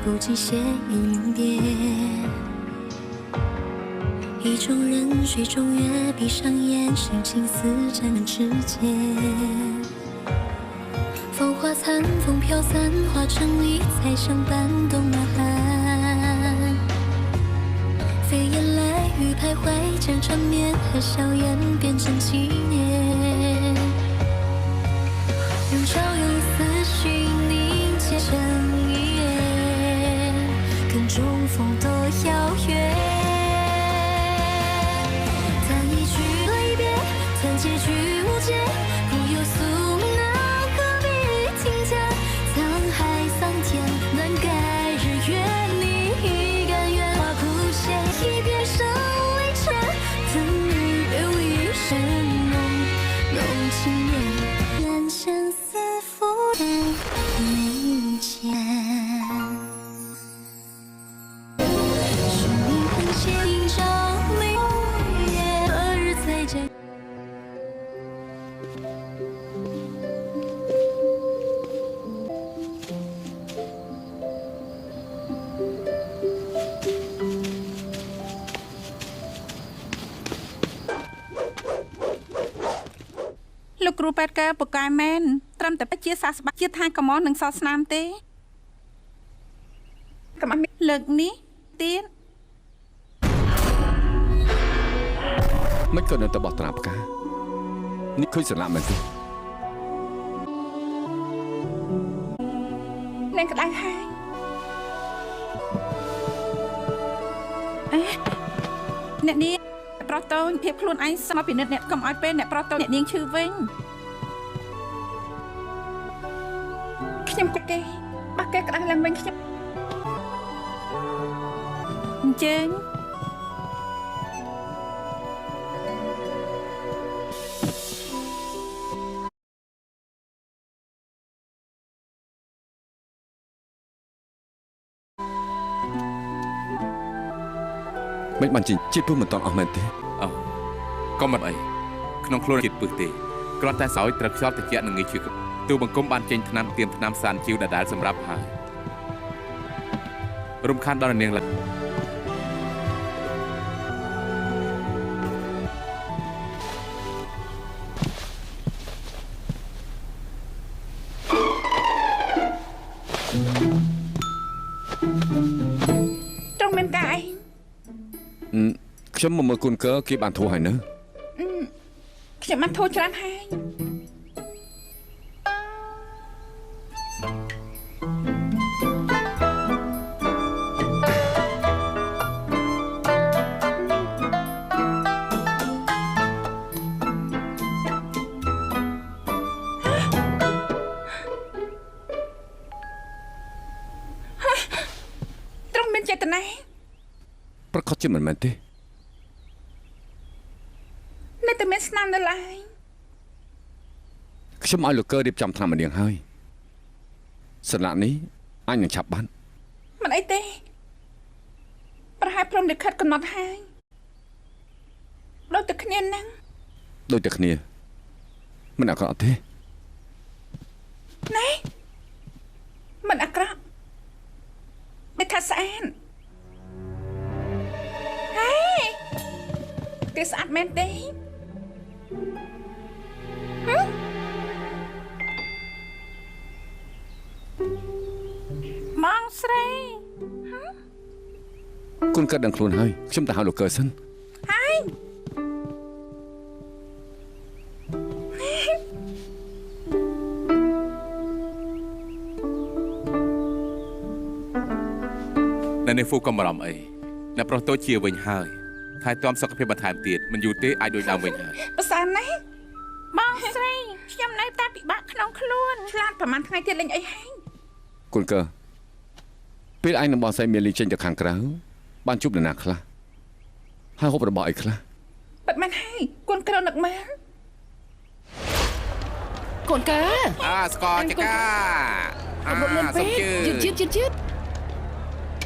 不及写意临别。意中人，水中月，闭上眼，深情似沾满指尖。风华残，风飘散，化成你才相伴冬暖寒。飞燕来，雨徘徊，将缠绵和笑颜变成纪念。用朝用思绪凝结成一页，跟中风多遥远。叹一句离别，叹结局无解，不由宿命那何必听见？沧海桑田，难改日月，你已甘愿化苦咸，一别生离尘，怎与留一身浓浓情念，难相思拂人眉间。生命横斜映照明月，何日再见？ លោកគ្រូពេទ្យកើពូកែមែនត្រឹមតែជាសះស្បើយជាថាកំមនឹងសល់ស្នាមទេកុំឲ្យមានលើកនេះទៀត មិនក៏នៅតែបោះត្រាផ្កានេះឃើញស្រឡាក់មែនទេ នាងក្តៅហើយអេអ្នកនាងប្រុសតូចភាពខ្លួនឯងស្មពិនិត្យអ្នកកុំឲ្យពេលអ្នកប្រុសតូចអ្នកនាងឈឺវិញខ្ញុំគិតគេបាក់គេក្តៅឡើងវិញខ្ញុំអញ្ជើញ មិនបានជាតិពឹសមិនតន់អស់មែនទេ អូក៏មិនអីក្នុងខ្លួនជាតិពឹសទេគ្រាន់តែសោយត្រូវខ្យល់ត្រជាក់និងងាយឈឺទូបង្គំបានចេញថ្នាំទៀមថ្នាំសានជីវដដែលសម្រាប់ហើយរំខានដល់នាងឡើយ ត្រង់មានកាយ ខ្ញុំមកមើលគុណកើគេបានធូរហើយនៅ ខ្ញុំបានធូរច្រើនហើយត្រង់មានចេតនា ប្រកាសជាមិនមែនទេ នៅតែមានស្នាមនៅឡើយ ខ្ញុំឲ្យលោកកើរៀបចំថ្នាំឲ្យនាងហើយសន្លាក់នេះអាចនឹងឆាប់បាន មិនអីទេប្រហែលព្រមលិខិតកំណត់ហើយដូចតែគ្នាហ្នឹង ដូចតែគ្នាមិនអាក្រក់ទេ ណែមិនអាក្រក់មិនថាស្អាតហេគេស្អាតមែនទេហ៎បងស្រី គុណកើតដឹងខ្លួនហើយខ្ញុំទៅហៅលោកកើសិន ហើយ នៅនេះហ្វូកុំបារម្ភអីអ្នកប្រុសតូចជាវិញហើយថែទាំសុខភាពបន្ថែមទៀតមិនយូរទេអាចដូចដើមវិញហើយ ប្រសើរណាស់បងស្រីខ្ញុំនៅតែពិបាកក្នុងខ្លួនឆ្លាតប្រហែលថ្ងៃទៀតលេងអីហើយ គុណកើពេលឯងនឹងបងស្រីមានលីចេញទៅខាងក្រៅបានជួបនរណាខ្លះហើយហូបរបស់អីខ្លះ ពិតមែនហើយគុណក្រនឹកមើល កូនកើ អាស្ករចកាអា លឿន សុ ពេក ំជឿ យឺតយឺតយឺតយឺត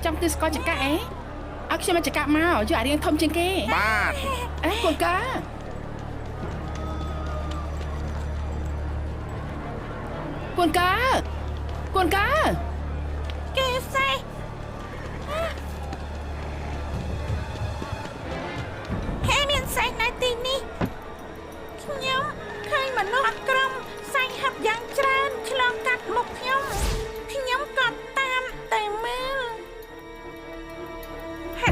ចាំទិសស្ករចកាអេឲ្យខ្ញុំមកចកាមកយកអារៀងធំជាងគេ បាទ អេកូនកើកូនកើកូនកើ គេសេះ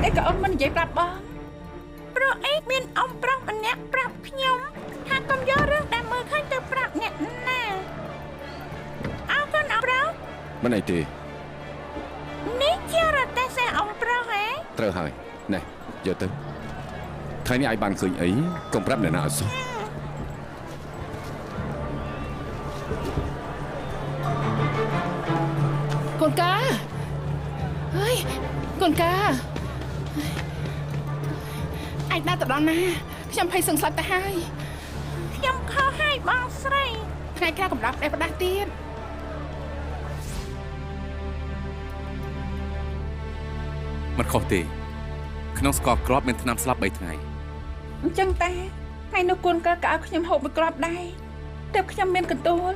អីក៏អ៊ំមិននិយាយប្រាប់បងព្រោះអីមានអ៊ំប្រុសម្នាក់ប្រាប់ខ្ញុំថាកុំយករឿងដែលមើលឃើញទៅប្រាប់អ្នកណាអរគុណអ៊ំប្រុសមិនអីទេនេះជារទេះសេះអ៊ំប្រុសហ៎ត្រូវហើយណែយកទៅថ្ងៃនេះឯងបានឃើញអីកុំប្រាប់អ្នកណាឲ្យសោះកូនកាហើយកូនកាឯងដើរទៅដល់ណាខ្ញុំភ័យសឹងស្លាប់ទៅហើយខ្ញុំខុសហើយបងស្រីថ្ងៃក្រោយកំដៅផ្ដេសផ្ដាស់ទៀតមិនខុសទេក្នុងស្ករគ្រាប់មានថ្នាំស្លាប់3ថ្ងៃអញ្ចឹងតែថ្ងៃនោះកូនកាក៏ឲ្យខ្ញុំហូបមួយគ្រាប់ដែរទើបខ្ញុំមានកន្ទួល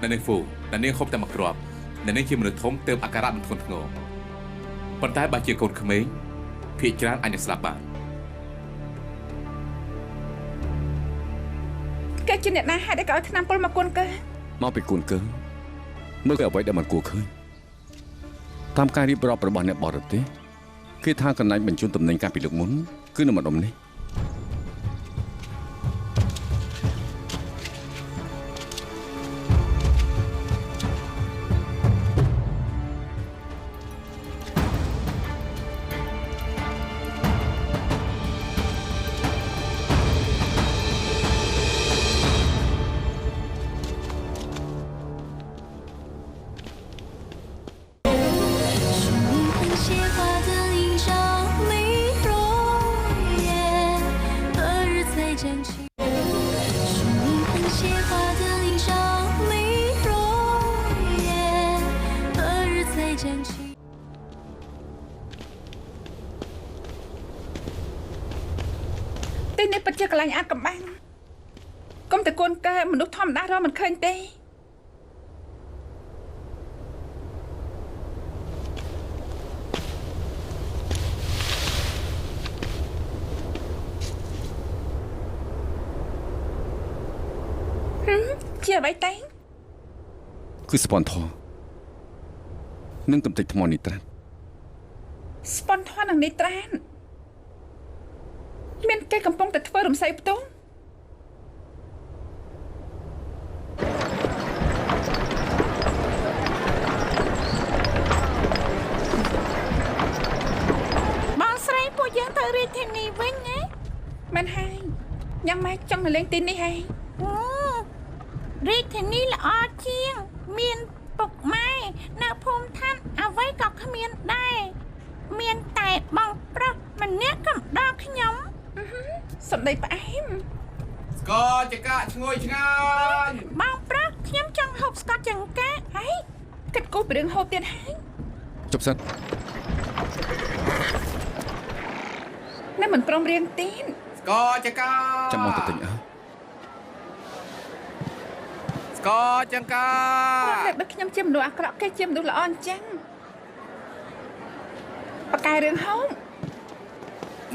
អ្នកនាងហ្វូអ្នកនាងហូបតែមួយគ្រាប់អ្នកនាងជាមនុស្សធំទើបអាការៈមិនធ្ងន់ធ្ងរប៉ុន្តែបើជាកូនក្មេងភាគច្រើនអាចនឹងស្លាប់បានគេជាអ្នកណាហេតុអីក៏ឲ្យថ្នាំពុលមកកូនកើមកពីកូនកើមើលអ្វីដែលមិនគួរឃើញតាមការរៀបរាប់របស់អ្នកបរទេសគេថាកន្លែងបញ្ជូនតំណែងកាលពីលើកមុនគឺនៅម្ដុំនេះទីនេះពិតជាកន្លែងអាចកំបាំងកុំតែកូនកែមនុស្សធម្មតារកមិនឃើញទេជាអ្វីតែគឺស្ពន់ធម៌និងកំទេចថ្មនីត្រាតស្ពន់ធម៌និងនីត្រាតមានគេកំពុងតែធ្វើរំសាយផ្ទុះបងស្រីពួកយើងទៅរាជធានីវិញណាមែនហើយញ៉ាំម៉ែចង់នៅលេងទីនេះហើយរាជធានីល្អជាងមានពុកម៉ែនៅភូមិឋានអ្វីក៏គ្មានដែរមានតែបងប្រុសម្នាក់កំដរខ្ញុំសម្ដីផ្អែមស្ករចង្កាក់ឈ្ងុយឆ្ងាញ់បងប្រុសខ្ញុំចង់ហូបស្ករចង្កាក់ហើយគិតគូរពីរឿងហូបទៀតហើយជប់សិនណែមិនព្រមរៀនទៀតស្ករចង្កាក់ចាំមកទៅទិញអើស្ករចង្កាក់តែបើខ្ញុំជាមនុស្សអាក្រក់គេជាមនុស្សល្អអញ្ចឹងបកកែរឿងហូប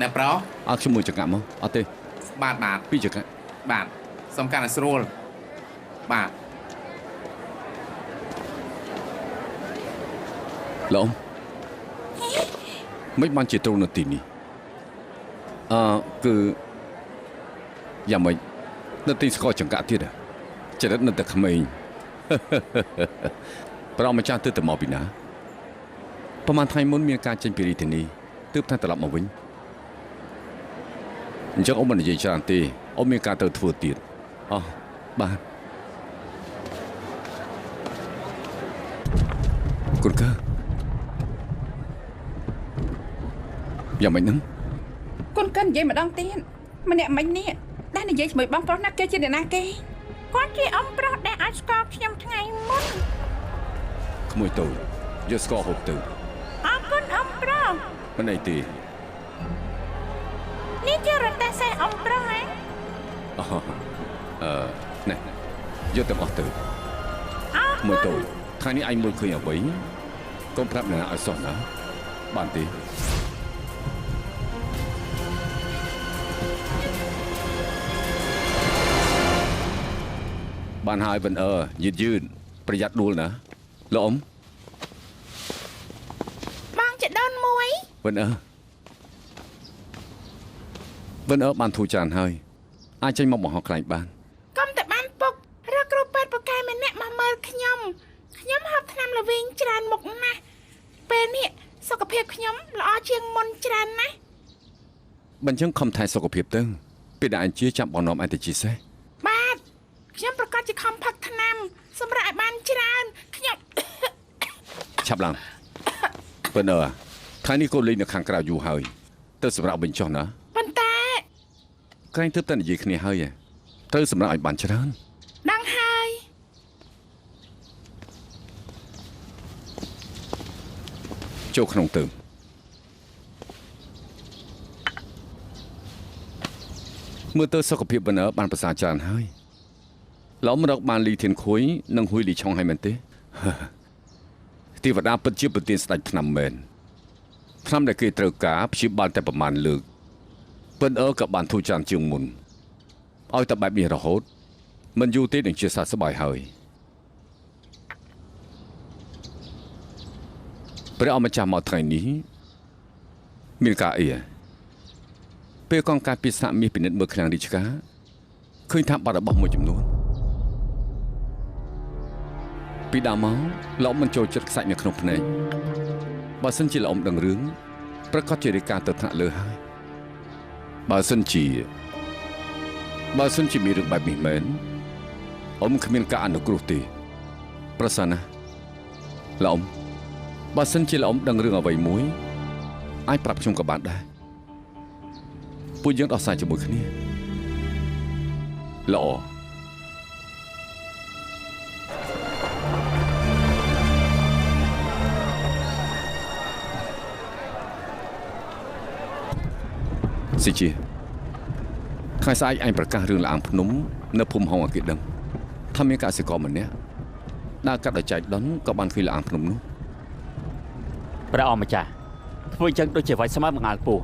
អ្នកប្រុសអត់ខ្ញុំមួយចង្កាក់មកអត់ទេបាទបាទពីរចង្កាក់បាទសំខាន់ឲ្យស្រួលបាទលោកមិនបានជាត្រូវនៅទីនេះអឺគឺយ៉ាងម៉េចនៅទីស្ករចង្កាក់ទៀតចរិតនៅតែក្មេងប្រម្ចាស់ទៅទៅមកពីណាប្រហែលថ្ងៃមុនមានការចេញពីរាជធានីទើបតែត្រឡប់មកវិញអញ្ចឹងអូនមិននិយាយច្រើនទេអូនមានការទៅធ្វើទៀតអោះបាទគុណកាយ៉ាងម៉េចហ្នឹងគុណកានិយាយម្ដងទៀតម្នាក់មិញនេះដែលនិយាយជាមួយបងប្រុសណាគេជាអ្នកណាគេគាត់ជាអ៊ំប្រុសដែលឲ្យស្គាល់ខ្ញុំថ្ងៃមុនក្មួយតូចយកស្គាល់ហូបទៅអរគុណអ៊ំប្រុសមិនអីទេនេះជារទេះសេះអ៊ំប្រុសហ៎អឺណែយកទាំងអស់ទៅមួយតូចថ្ងៃនេះឯងមើលឃើញអ្វីកុំប្រាប់អ្នកណាឲ្យសោះណាបានទេបានហើយវិនអើយឺតយឺតប្រយ័ត្នដួលណាលោកអ៊ំបងจะដូនមួយវិនអើ វិនអើបានធូរច្រើនហើយអាចចេញមកបង្ហោះខ្លែងបាន កុំតែបានពុករកគ្រូពេទ្យពូកែម្នាក់មកមើលខ្ញុំខ្ញុំហូបថ្នាំល្វីងច្រើនមុខណាស់ពេលនេះសុខភាពខ្ញុំល្អជាងមុនច្រើនណាស់ បញ្ចឹងខំថែសុខភាពទៅពេលដែលអញជាចាំបងនាំឯងទៅជីសេះ បាទខ្ញុំប្រកាសជាខំផឹកថ្នាំសម្រាប់ឲ្យបានច្រើនខ្ញុំ ឆាប់ឡើងវិនអើថ្ងៃនេះកូនលេងនៅខាងក្រៅយូរហើយទៅសម្រាប់វិញចុះណា ប៉ុន្តែ ក្រែងទើបតែនិយាយគ្នាហើយត្រូវសម្រាប់ឲ្យបានច្រើន ដឹងហើយ ចូលក្នុងទៅមើលទៅសុខភាពវិនអើបានប្រសើរច្រើនហើយឡំរកបានលីធានខួយនិងហ៊ុយលីឆុងហើយមែនទេទេវតាពិតជាប្រទានស្ដេចថ្នាំមែនថ្នាំដែលគេត្រូវការព្យាបាលតែប្រមាណលើកវិនអើក៏បានធូរច្រើនជាងមុនឲ្យតែបែបនេះរហូតមិនយូរទេនឹងជាសះស្បើយហើយព្រះអម្ចាស់មកថ្ងៃនេះមានការអីពេលកងការពិសាមាសពិនិត្យមើលឃ្លាំងរាជការឃើញថាបាត់របស់មួយចំនួនពីដើមមកលោកមិនចូលចិត្តខ្សាច់នៅក្នុងភ្នែកបើសិនជាលោកដឹងរឿងប្រកាសជារាយការណ៍ទៅថ្នាក់លើហើយបើសិនជាមានរឿងបែបនេះមែនអ៊ំគ្មានការអនុគ្រោះទេប្រសិនណាលោកបើសិនជាលោកដឹងរឿងអ្វីមួយអាចប្រាប់ខ្ញុំក៏បានដែរពួកយើងដោះស្រាយជាមួយគ្នាល្អស៊ីជាថ្ងៃស្អែកឯងប្រកាសរឿងលាងភ្នំនៅភូមិហុងឲ្យគេដឹងថាមានកសិករម្នាក់ដើរកាត់ដោយចែកដុនក៏បានឃើញលាងភ្នំនោះ ព្រះអម្ចាស់ធ្វើចឹងដូចជាវាយស្មើបង្អាល់ពោះ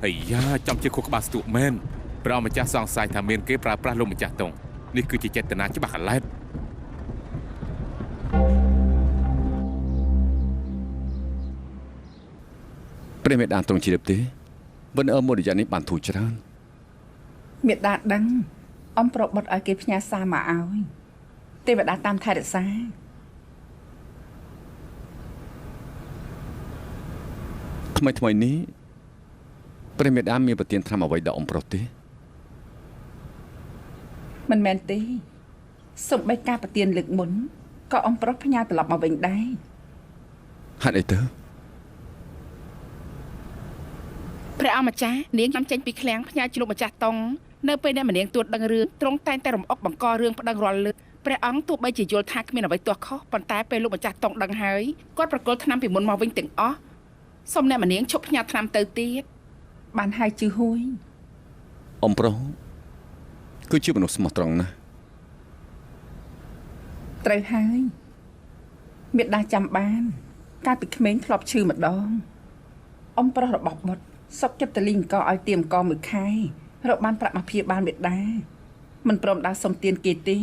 អាយ៉ាចំជាខួរក្បាលស្ទួកមែនព្រះអម្ចាស់សង្ស័យថាមានគេប្រើប្រាស់លោកម្ចាស់តុងនេះគឺជាចេតនាច្បាស់កឡែត ព្រះមេដាទ្រង់ជ្រាបទេវិនអើមួយរយៈនេះបានធូរច្រើន មេដាដឹងអំប្របត់ឲ្យគេផ្ញើសារមកឲ្យទេវតាតាមថែរក្សា ថ្មីថ្មីនេះព្រះមេដាមានប្រទានថ្នាំអ្វីដល់អំប្រុសទេ មិនមែនទេសូម្បីការប្រទានលើកមុនក៏អំប្រុសផ្ញើត្រឡប់មកវិញដែរ ហេតុអីទៅ ព្រះអម្ចាស់នាងខ្ញុំចេញពីឃ្លាំងផ្ញើជលុកម្ចាស់តុងនៅពេលដែលម្នាងទួតដឹងរឿងទ្រង់តែងតែរំអុកបង្ករឿងប្តឹងរាល់លើកព្រះអង្គទោះបីជាយល់ថាគ្មានអ្វីទាស់ខុសប៉ុន្តែពេលលោកម្ចាស់តុងដឹងហើយគាត់ប្រគល់ថ្នាំពីមុនមកវិញទាំងអស់សូមអ្នកម្នាងឈប់ផ្ញើថ្នាំទៅទៀត បានហើយជឿហួយ អំប្រុសគឺជាមនុស្សស្មោះត្រង់ណាស់ ត្រូវហើយមេដាចាំបានកាលពីក្មេងធ្លាប់ឈឺម្ដងអំប្រុសរបស់បុត្រសុកចិត្តតលីអង្គឲ្យទៀមអង្គមួយខែរកបានប្រាក់មកព្យាបាលមេដាមិនព្រមដើរសុំទានគេទេ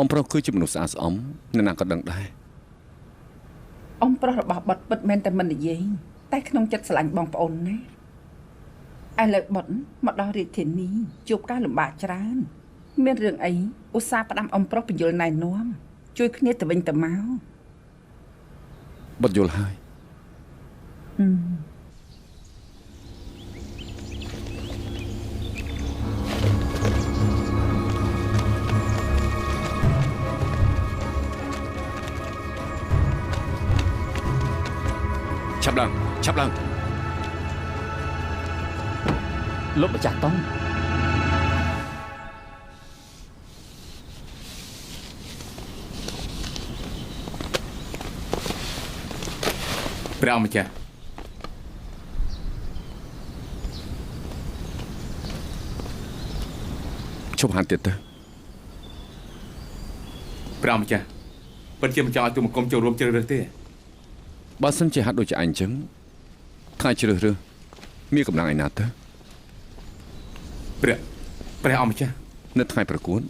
អំប្រុសគឺជាមនុស្សស្អាតស្អំអ្នកណាក៏ដឹងដែរ អំប្រុសរបស់បុត្រពិតមែនតែមិននិយាយតែក្នុងចិត្តស្រឡាញ់បងប្អូនណាឥឡូវបុត្រមកដល់រាជធានីជួបការលំបាកច្រើនមានរឿងអីឧស្សាហ៍ផ្ដាំអំប្រុសបញ្យលណែនាំជួយគ្នាទៅវិញទៅមក បុត្រយល់ហើយ ឆាប់ឡើងឆាប់ឡើង លោកម្ចាស់តុង ព្រះអម្ចាស់ ឈប់ហានទៀតទៅ ព្រះអម្ចាស់ពិតជាមិនចង់ឲ្យទូបង្គំចូលរួមជ្រើសរើសទេ បើសិនជាហាក់ដូចជាអញចឹងថ្ងៃជ្រើសរើសមានកម្លាំងឯណាទៅ ព្រះអម្ចាស់ នៅថ្ងៃប្រកួត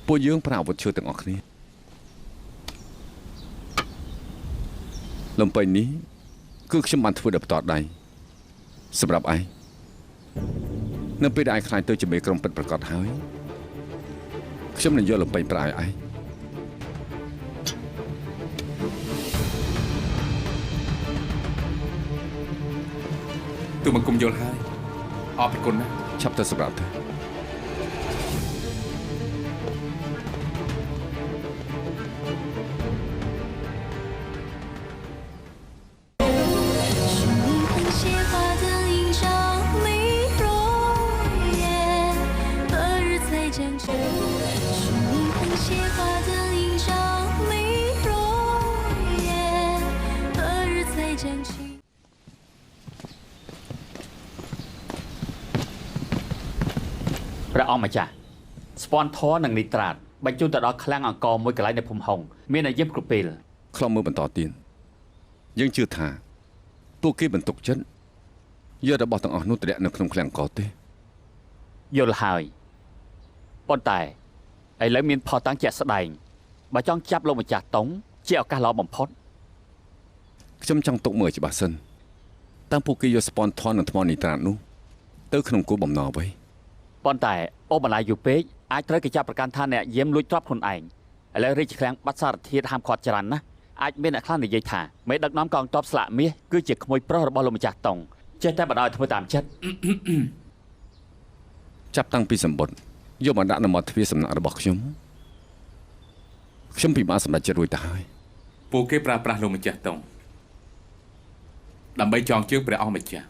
ពួកយើងប្រើអាវុធឈើទាំងអស់គ្នាលំពេញនេះគឺខ្ញុំបានធ្វើដោយផ្ទាល់ដៃ សម្រាប់ឯងនៅពេលដែលឯងខ្លាចទៅជាមេក្រុមពិតប្រាកដហើយខ្ញុំនឹងយកលំពេញប្រាក់ឲ្យឯងទូបង្គំយល់ហើយអរគុណណាស់ឆាប់ទៅសម្រាប់ទៅព្រះអង្គម្ចាស់ស្ពាន់ធរនិងនីត្រាតបញ្ជូនទៅដល់ឃ្លាំងអង្គមួយកន្លែងនៅភូមិហុងមានអាយុគ្រប់ពេលខ្លំមើលបន្តទៀតយើងជឿថាពួកគេបន្ទុកចិត្តយករបស់ទាំងអស់នោះទៅដាក់នៅក្នុងឃ្លាំងអង្គទេយល់ហើយប៉ុន្តែឥឡូវមានផុសតាំងជាក់ស្ដែងបើចង់ចាប់លោកម្ចាស់តុងជាឱកាសល្អបំផុតខ្ញុំចង់ទុកមើលច្បាស់សិនតាមពួកគេយកស្ពាន់ធរនិងថ្មនីត្រាតនោះទៅក្នុងគោលបំណងអ្វីប៉ុន្តែអូបន្លាយយូរពេកអាចត្រូវគេចាប់ប្រកាន់ថាអ្នកយាមលួចទ្រព្យខ្លួនឯងឥឡូវរាជឃ្លាំងបាត់សារធាតុហាមឃាត់ច្រើនណាស់អាចមានអ្នកខ្លះនិយាយថាមេដឹកនាំកងទ័ពស្លាកមាសគឺជាក្មួយប្រុសរបស់លោកម្ចាស់តុងចេះតែបណ្ដោយធ្វើតាមចិត្តចាប់តាំងពីសម្បត្តិយកមកដាក់នៅមាត់ទ្វារសំណាក់របស់ខ្ញុំខ្ញុំពិបាកសម្រេចចិត្តរួចទៅហើយពួកគេប្រើប្រាស់លោកម្ចាស់តុងដើម្បីចងជើងព្រះអង្គម្ចាស់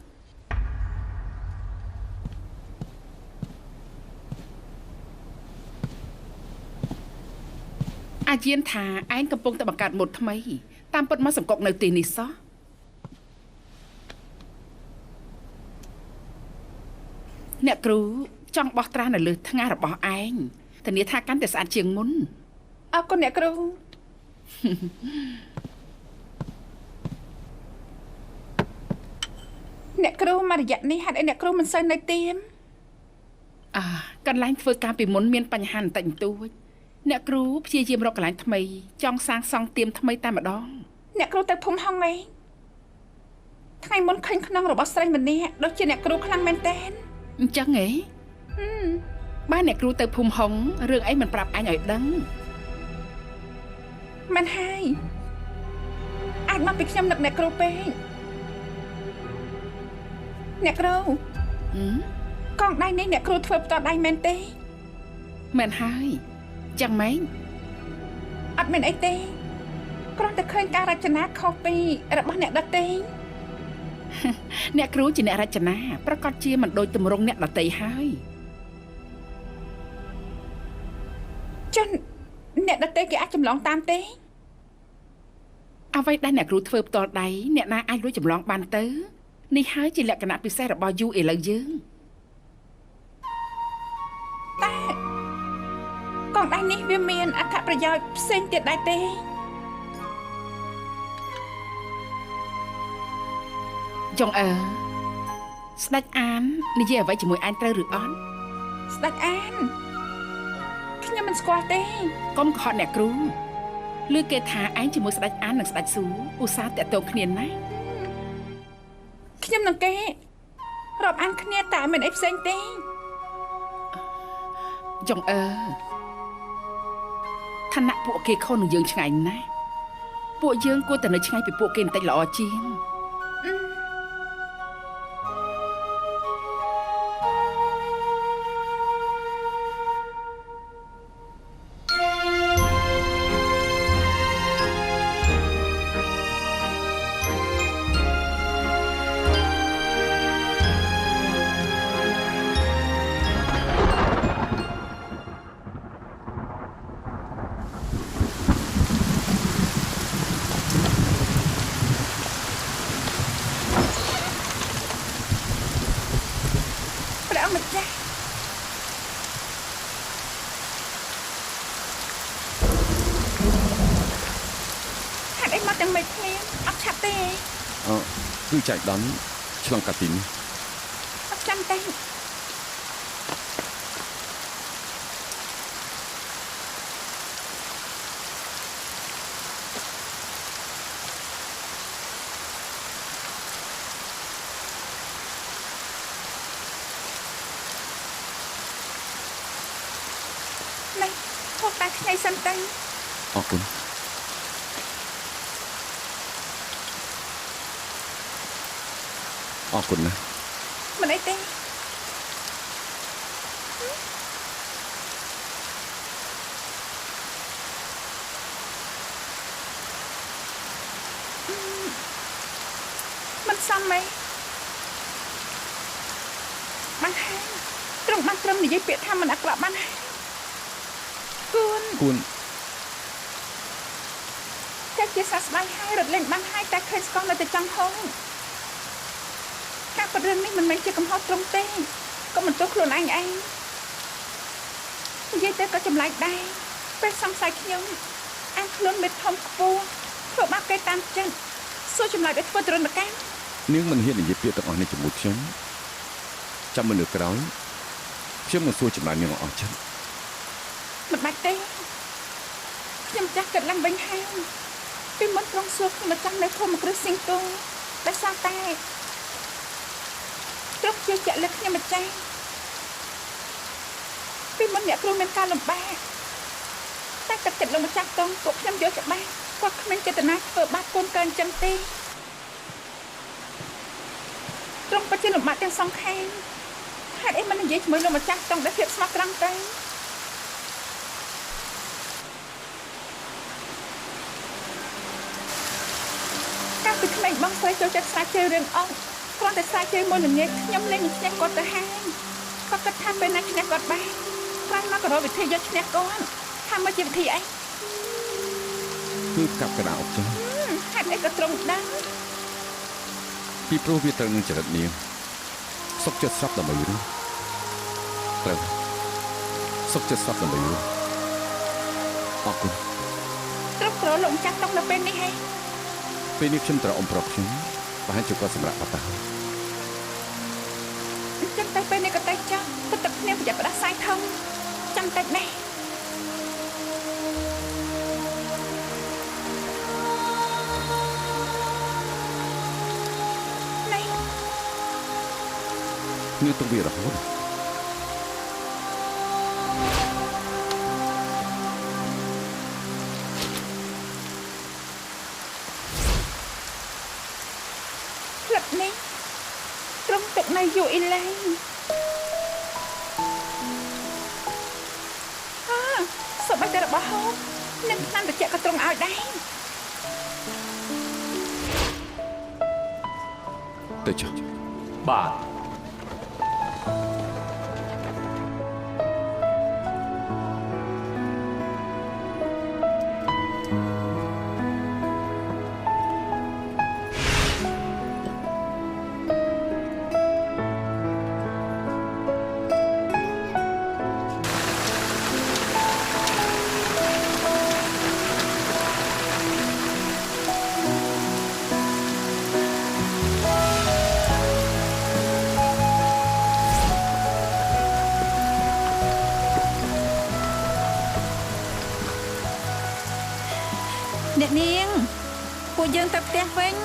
អាយានថាឯងកំពុងតែបង្កើតម៉ូដថ្មីតាមពិតមកសម្កុកនៅទីនេះសោះអ្នកគ្រូចង់បោះត្រាស់នៅលើថ្ងាសរបស់ឯងធានាថាកាន់តែស្អាតជាងមុនអរគុណអ្នកគ្រូអ្នកគ្រូមករយៈនេះហេតុអីអ្នកគ្រូមិនសូវនៅទៀមកន្លែងធ្វើការពីមុនមានបញ្ហាបន្តិចបន្តួចអ្នកគ្រូព្យាយាមរកកន្លែងថ្មីចង់សាងសង់ទៀមថ្មីតែម្ដងអ្នកគ្រូទៅភូមិហុងឯងថ្ងៃមុនឃើញខ្នងរបស់ស្រីម្នាក់ដូចជាអ្នកគ្រូខ្លាំងមែនទែនអញ្ចឹងហ៎បានអ្នកគ្រូទៅភូមិហុងរឿងអីមិនប្រាប់អញឲ្យដឹងមិនហើយអាចមកពីខ្ញុំនឹកអ្នកគ្រូពេកអ្នកគ្រូកងដៃនេះអ្នកគ្រូធ្វើផ្ទាល់ដៃមែនទេមែនហើយចឹងម៉េចអត់មានអីទេគ្រាន់តែឃើញការរចនាខុសពីរបស់អ្នកដទៃអ្នកគ្រូជាអ្នករចនាប្រកាសជាមិនដូចទម្រង់អ្នកដទៃហើយចុះអ្នកដទៃគេអាចចម្លងតាមទេអ្វីដែលអ្នកគ្រូធ្វើផ្ទាល់ដៃអ្នកណាអាចលួចចម្លងបានទៅនេះហើយជាលក្ខណៈពិសេសរបស់យូឥឡូវយើងតែកងដៃនេះវាមានអត្ថប្រយោជន៍ផ្សេងទៀតដែរទេចុងអើស្ដេចអាននិយាយអ្វីជាមួយឯងត្រូវឬអត់ស្ដេចអានខ្ញុំមិនស្គាល់ទេកុំខកអ្នកគ្រូឮគេថាឯងជាមួយស្ដេចអាននិងស្ដេចស៊ូឧស្សាហ៍តាក់ទងគ្នាណាស់ខ្ញុំនឹងគេរាប់អានគ្នាតែមិនអីផ្សេងទេចុងអើឋានៈពួកគេខុសនឹងយើងឆ្ងាយណាស់ពួកយើងគួរតែនៅឆ្ងាយពីពួកគេបន្តិចល្អជាង គឺចៃដន្យឆ្លងកាត់ទីនេះអត់ចាំទេ តែខ្ញីសិនទៅអរគុណអរគុណណាស់មិនអីទេមិនសមទេបានហើយត្រង់បានត្រឹមនិយាយពាក្យថាមិនអាក្រក់បានហើយគួនគួនតែជាសះស្បើយហើយរត់លេងបានហើយតែឃើញស្កងនៅតែចង់ហូរការពិតរឿងនេះមិនមែនជាកំហុសត្រង់ទេក៏មិនទោសខ្លួនឯងឯងនិយាយទៅក៏ចម្លែកដែរពេលសង្ស័យខ្ញុំអានខ្លួនមេធំខ្ពស់ធ្វើបាបគេតាមចិត្តសួរចម្លែកឲ្យធ្វើទរណកម្មនាងមិនហ៊ាននិយាយពាក្យទាំងអស់នេះជាមួយខ្ញុំចាំមើលលើក្រោយខ្ញុំនឹងសួរចម្លើយនាងអស់ចិត្តមិនបាច់ទេខ្ញុំចាស់គិតឡើងវិញហើយពីមុនត្រង់សួរខ្ញុំមកចាំនៅភូមិគ្រឹះសៀងទុងដោយសារតែត្រង់ជឿជាក់លើខ្ញុំម្ចាស់ពីមុនអ្នកគ្រូមានការលំបាកតែទឹកចិត្តលោកម្ចាស់តុងពួកខ្ញុំយល់ច្បាស់គាត់គ្មានចេតនាធ្វើបាបកូនកើអញ្ចឹងទេត្រង់ពិតជាលំបាកទាំងសងខាងហេតុអីមិននិយាយជាមួយលោកម្ចាស់តុងដោយភាពស្មោះត្រង់ទៅកាលពីក្មេងបងស្រីចូលចិត្តស្រាវជ្រាវរឿងអស់គ្រាន់តែស្រាវជ្រាវមួយល្ងាចខ្ញុំលេងនឹងឈ្នះគាត់ទៅហើយគាត់គិតថាពេលណាឈ្នះគាត់បានក្រោយមកក៏រកវិធីយកឈ្នះគាត់ថាមកជាវិធីអីគឺកាប់កណ្ដាលអុកចោលហេតុអីក៏ត្រង់ដឹងពីព្រោះវាត្រូវនឹងចរិតនាងសុខចិត្តស្រាប់ដើម្បីរស់ត្រូវសុខចិត្តស្រាប់ដើម្បីរស់អរគុណត្រង់ត្រូវលោកម្ចាស់តុកនៅពេលនេះហីពេលនេះខ្ញុំត្រូវអ៊ំប្រុសខ្ញុំប្រហែលជាគាត់សម្រាប់បាត់ទៅហើយអញ្ចឹងទៅពេលនេះក៏ទៅចោះទៅទឹកគ្នាប្រយ័ត្នផ្ដាសាយធំចាំតិចនេះនេះទុកវារហូតផ្លឹកនេះត្រង់ទុកនៅយូអ៊ីឡេងអើសូម្បីតែរបស់ហូបនិងថ្នាំត្រជាក់ក៏ត្រង់ឲ្យដែរទៅចុះបាទអ្នកនាងពួកយើងទៅផ្ទះវិញ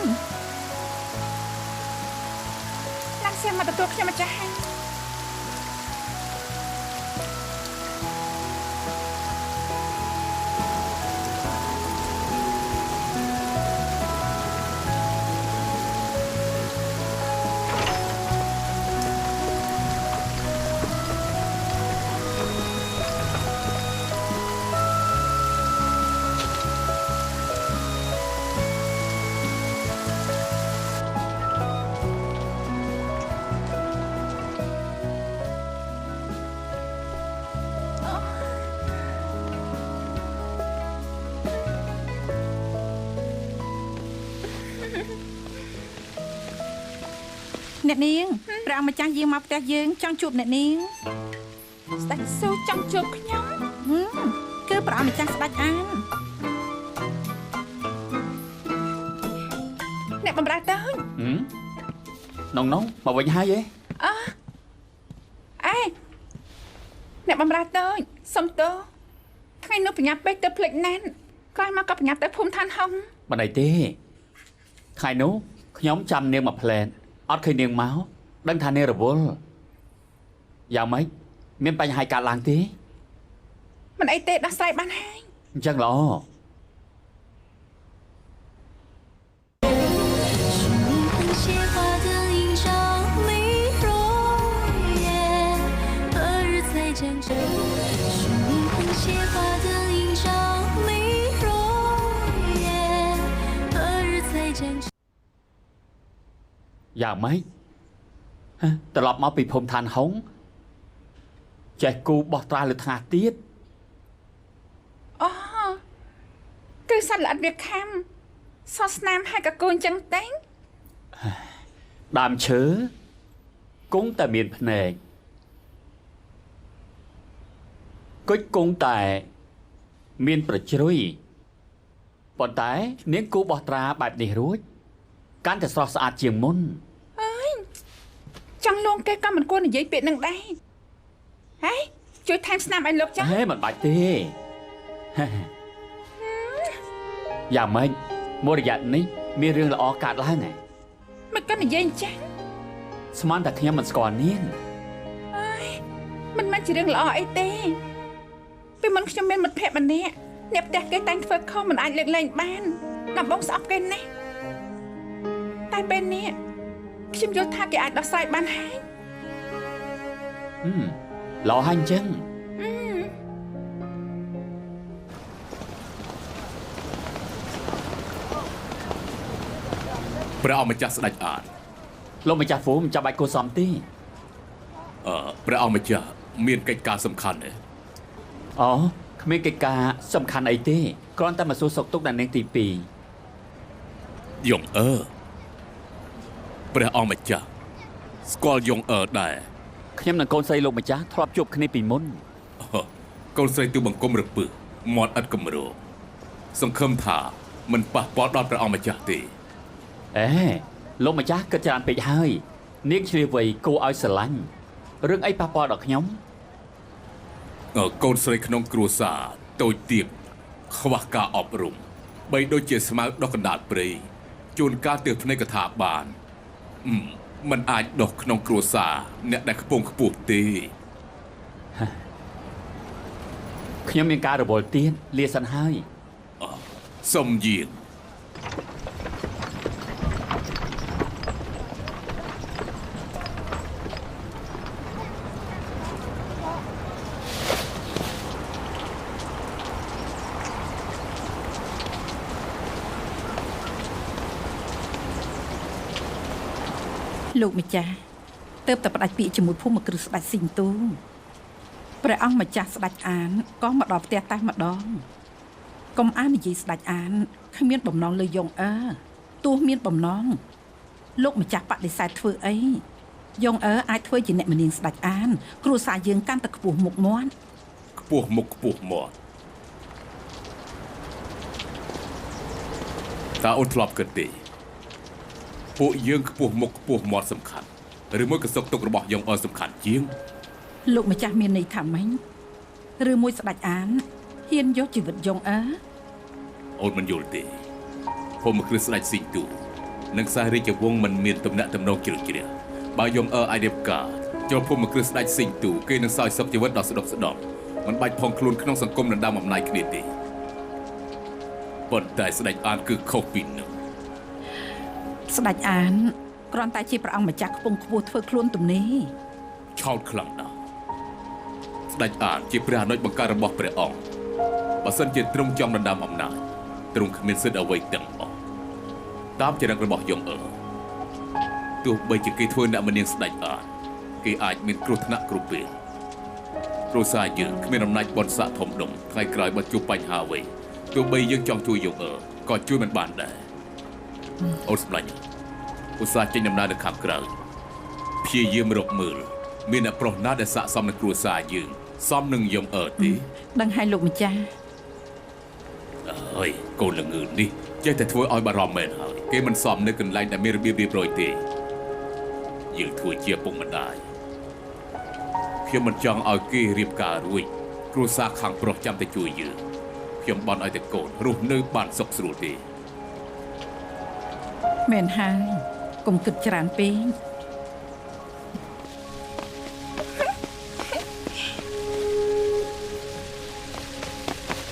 ឡើងសៀមមកទទួលខ្ញុំម្ចាស់ហើយអ្នកនាងព្រះអង្គម្ចាស់យាងមកផ្ទះយើងចង់ជួបអ្នកនាងស្ដេចស៊ូចង់ជួបខ្ញុំគឺព្រះអង្គម្ចាស់ស្ដេចអានអ្នកបម្រើទៅនងនងមកវិញហើយហ៎អើអេអ្នកបម្រើទៅសុំទោសថ្ងៃនោះបញ្ញាពេកទៅភ្លេចណានក្រោយមកក៏បញ្ញាទៅភូមិឋានហុងមិនអីទេថ្ងៃនោះខ្ញុំចាំនាងមកផ្លែនអត់ឃើញនាងមកដឹងថានាងរវល់យ៉ាងម៉េចមានបញ្ហាកើតឡើងទេ មិនអីទេដោះស្រាយបានហើយ អញ្ចឹងល្អ យ៉ាងម៉េចត្រឡប់មកពីភូមិឋានហុងចេះគូបោះត្រាលើថ្ងាសទៀត អូគឺសត្វល្អិតវាខំសោះស្នាមហើយកកូនចឹងតែង ដើមឈើគង់តែមានភ្នែកគុជគង់តែមានប្រជ្រុយប៉ុន្តែនាងគូបោះត្រាបែបនេះរួចកាន់តែស្រស់ស្អាតជាងមុន អើយចង់លងគេក៏មិនគួរនិយាយពាក្យនឹងដែរហេជួយថែមស្នាមឲ្យលោកចាស់ ហេមិនបាច់ទេយ៉ាងម៉េចមួយរយៈនេះមានរឿងល្អកើតឡើងហ៎ មិនក៏និយាយអញ្ចឹង ស្មានតែខ្ញុំមិនស្គាល់នាង អើយមិនមែនជារឿងល្អអីទេពីមុនខ្ញុំមានមិត្តភក្តិម្នាក់អ្នកផ្ទះគេតែងធ្វើខុសមិនអាចលើកលែងបានដំបងស្អប់គេណាស់តែពេលនេះខ្ញុំយល់ថាគេអាចដោះស្រាយបានហើយ ល្អហើយអញ្ចឹង ព្រះអង្គម្ចាស់ស្ដេចអាន លោកម្ចាស់ហ្វូមិនចាំបាច់គួរសមទេ ព្រះអង្គម្ចាស់មានកិច្ចការសំខាន់ទេ អូគ្មានកិច្ចការសំខាន់អីទេគ្រាន់តែមកសួរសុខទុក្ខដល់នាងទី2 យងអឺព្រះអង្គម្ចាស់ស្គាល់យងអឺដែរ ខ្ញុំនិងកូនស្រីលោកម្ចាស់ធ្លាប់ជួបគ្នាពីមុន កូនស្រីទូបង្គំរពឹសមាត់ឥតគម្រោសង្ឃឹមថាមិនប៉ះពាល់ដល់ព្រះអង្គម្ចាស់ទេ អេលោកម្ចាស់គិតច្រើនពេកហើយនាងឆ្លៀសវៃគួរឲ្យស្រឡាញ់រឿងអីប៉ះពាល់ដល់ខ្ញុំ កូនស្រីក្នុងគ្រួសារតូចទាបខ្វះការអប់រំបីដូចជាស្មៅដុះកណ្ដាលព្រៃជួនកាលទើបភ្នែកកថាបានមិនអាចដុះក្នុងគ្រួសារអ្នកដែលខ្ពង់ខ្ពស់ទេ ខ្ញុំមានការរវល់ទៀតលាសិនហើយ សុំយាង លោកម្ចាស់ទៅតែផ្ដាច់ពាក្យជាមួយភូមិគ្រឹះស្ដេចស៊ីងទូព្រះអង្គម្ចាស់ស្ដេចអានក៏មកដល់ផ្ទះតែម្ដងកុំអាននិយាយស្ដេចអានគ្មានបំណងលើយងអើទោះមានបំណងលោកម្ចាស់បដិសេធធ្វើអីយងអើអាចធ្វើជាអ្នកមនាងស្ដេចអានគ្រួសារយើងកាន់តែខ្ពស់មុខមាត់ ខ្ពស់មុខខ្ពស់មាត់តើអូនធ្លាប់គិតទេពួកយើងខ្ពស់មុខខ្ពស់មាត់សំខាន់ឬមួយក៏សុខទុក្ខរបស់យងអើសំខាន់ជាង លោកម្ចាស់មានន័យថាម៉េចឬមួយស្ដេចអានហ៊ានយកជីវិតយងអើ អូនមិនយល់ទេភូមិគ្រឹះស្ដេចស៊ីងទូនិងខ្សែរាជវង្សមិនមានទំនាក់ទំនងជ្រៅជ្រះបើយងអើអាចរៀបការចូលភូមិគ្រឹះស្ដេចស៊ីងទូគេនឹងសោយសុខជីវិតដ៏ស្ដុកស្ដំមិនបាច់ផងខ្លួនក្នុងសង្គមដណ្ដើមអំណាចគ្នាទេប៉ុន្តែស្ដេចអានគឺខុសពីនឹង ស្ដេចអានគ្រាន់តែជាព្រះអង្គម្ចាស់ខ្ពង់ខ្ពស់ធ្វើខ្លួនទំនេរ ឆោតខ្លាំងណាស់ស្ដេចអានជាព្រះអនុជបង្កើតរបស់ព្រះអង្គបើសិនជាទ្រង់ចង់ដណ្ដើមអំណាចទ្រង់គ្មានសិទ្ធិអ្វីទាំងអស់តាមចរិតរបស់យងអឺទោះបីជាគេធ្វើអ្នកមនាងស្ដេចអានគេអាចមានគ្រោះថ្នាក់គ្រប់ពេលគ្រួសារយើងគ្មានអំណាចបនស័កធំដុំថ្ងៃក្រោយបើជួបបញ្ហាអ្វីទោះបីយើងចង់ជួយយងអឺក៏ជួយមិនបានដែរអូនសម្លាញ់ឧស្សាហ៍ចេញដំណើរនៅខាងក្រៅព្យាយាមរកមើលមានអ្នកប្រុសណាដែលស័ក្តិសមនឹងគ្រួសារយើងសមនឹងយងអឺទេ ដឹងហើយលោកម្ចាស់ អើយកូនល្ងើនេះចេះតែធ្វើឲ្យបារម្ភមែនហើយគេមិនសមនៅកន្លែងដែលមានរបៀបរៀបរយទេយើងធ្វើជាពុកម្ដាយខ្ញុំមិនចង់ឲ្យគេរៀបការរួចគ្រួសារខាងប្រុសចាំតែជួយយើងខ្ញុំបន់ឲ្យតែកូនរស់នៅបានសុខស្រួលទេ មែនហើយកុំគិតច្រើនពេក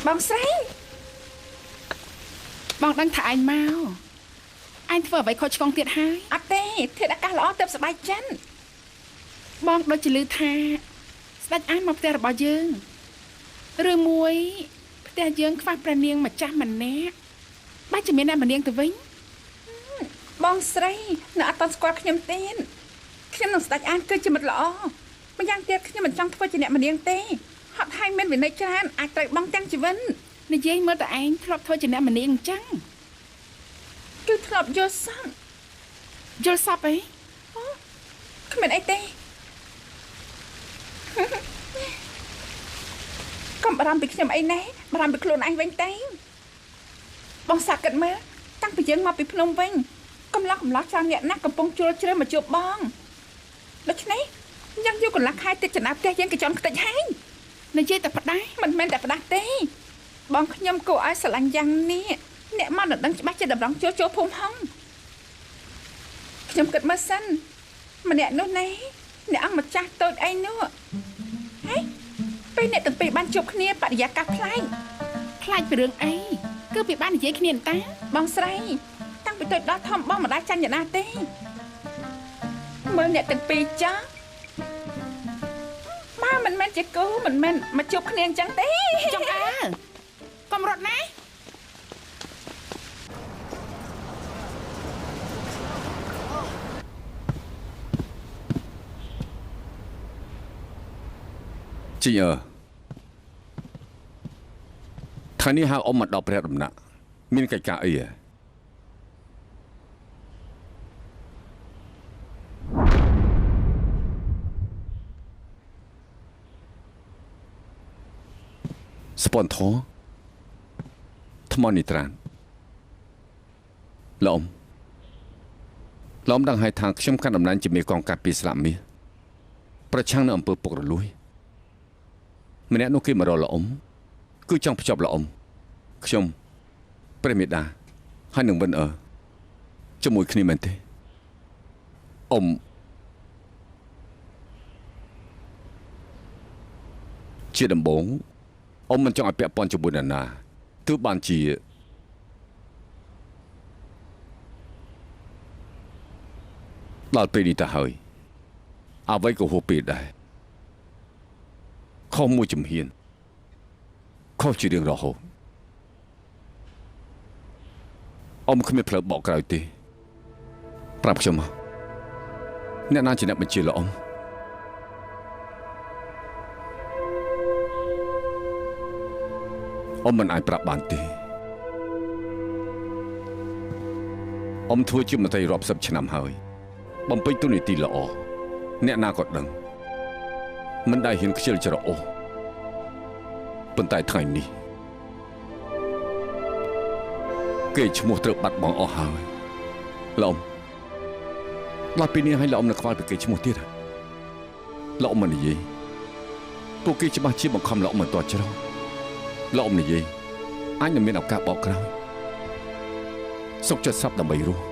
បងស្រីបងដឹងថាឯងមកឯងធ្វើអ្វីខុសឆ្គងទៀតហើយអត់ទេធាតុអាកាសល្អទើបសប្បាយចិត្តបងដូចជាឮថាស្ដេចអានមកផ្ទះរបស់យើងឬមួយផ្ទះយើងខ្វះព្រះនាងម្ចាស់ម្នាក់បែរជាមានអ្នកម្នាងទៅវិញបងស្រីនៅអត់ទាន់ស្គាល់ខ្ញុំទេខ្ញុំនឹងស្ដេចអានគឺជាមិត្តល្អម្យ៉ាងទៀតខ្ញុំមិនចង់ធ្វើជាអ្នកម្នាងទេហត់ហើយមានវិន័យច្រើនអាចត្រូវបងទាំងជីវិតនិយាយមើលតែឯងធ្លាប់ធ្វើជាអ្នកម្នាងអញ្ចឹងគឺធ្លាប់យល់សពយល់សពអីអូគ្មានអីទេកុំបារម្ភពីខ្ញុំអីណែបារម្ភពីខ្លួនឯងវិញទេបងសាក់គិតមើលតាំងពីយើងមកពីភ្នំវិញកំឡោះច្រើនអ្នកណាស់កំពុងជួលជ្រើមកជួបបងដូច្នេះយ៉ាងយូរកន្លះខែទៀតចំណាប់ផ្ទះយើងក៏ចន់ខ្ទេចហើយនិយាយតែផ្ដាស់មិនមែនតែផ្ដាស់ទេបងខ្ញុំគួរឲ្យស្រឡាញ់យ៉ាងនេះអ្នកមកមិនដឹងច្បាស់ជាតម្រង់ជួលចូលភូមិហងខ្ញុំគិតមើលសិនម្នាក់នោះណែអ្នកអង្គម្ចាស់តូចអីនោះហេពេលអ្នកទាំងពីរបានជួបគ្នាបរិយាកាសប្លែកប្លែកពីរឿងអីគឺពីបាននិយាយគ្នាតាបងស្រីតាំងពីតូចដល់ធំបងមិនដែលចាញ់អ្នកណាទេមើលអ្នកទាំងពីរចាស់បើមិនមែនជាគូមិនមែនមកជួបគ្នាអញ្ចឹងទេចង់អើកុំរត់ណាជីអើថ្ងៃនេះហៅអ៊ំមកដល់ព្រះដំណាក់មានកិច្ចការអីហ៎ស្ពន់ធថ្មនីត្រានឡំដឹងហើយថាខ្ញុំកាន់តំណែងជាមេកងការពារស្លាកមាសប្រឆាំងនឹងអំពើពុករលួយម្នាក់នោះគេមករកល្អំគឺចង់ភ្ជាប់ល្អំខ្ញុំព្រះមេដាហើយនឹងវិនអើជាមួយគ្នាមែនទេអ៊ំជាដំបូងអ៊ំមិនចង់ឲ្យពាក់ព័ន្ធជាមួយនរណាទើបបានជាដល់ពេលនេះទៅហើយអ្វីក៏ហួសពេលដែរខុសមួយជំហានខុសជារឿងរហូតអ៊ំគ្មានផ្លូវបកក្រោយទេប្រាប់ខ្ញុំមកអ្នកណាជាអ្នកបញ្ជាល្អំអ៊ំមិនអាចប្រាប់បានទេអ៊ំធ្វើជាមន្ត្រីរាប់សិបឆ្នាំហើយបំពេញតួនាទីល្អអ្នកណាក៏ដឹងមិនដែលហ៊ានខ្ជិលច្រអូសប៉ុន្តែថ្ងៃនេះគេឈ្មោះត្រូវបាត់បង់អស់ហើយល្អំដល់ពេលនេះឲ្យល្អំនៅខ្វល់ពីគេឈ្មោះទៀតល្អំមិននិយាយពួកគេច្បាស់ជាបង្ខំល្អំមិនទាត់ច្រកល្អំនិយាយអាចនឹងមានឱកាសបកក្រោយសុខចិត្តសັບដើម្បីរស់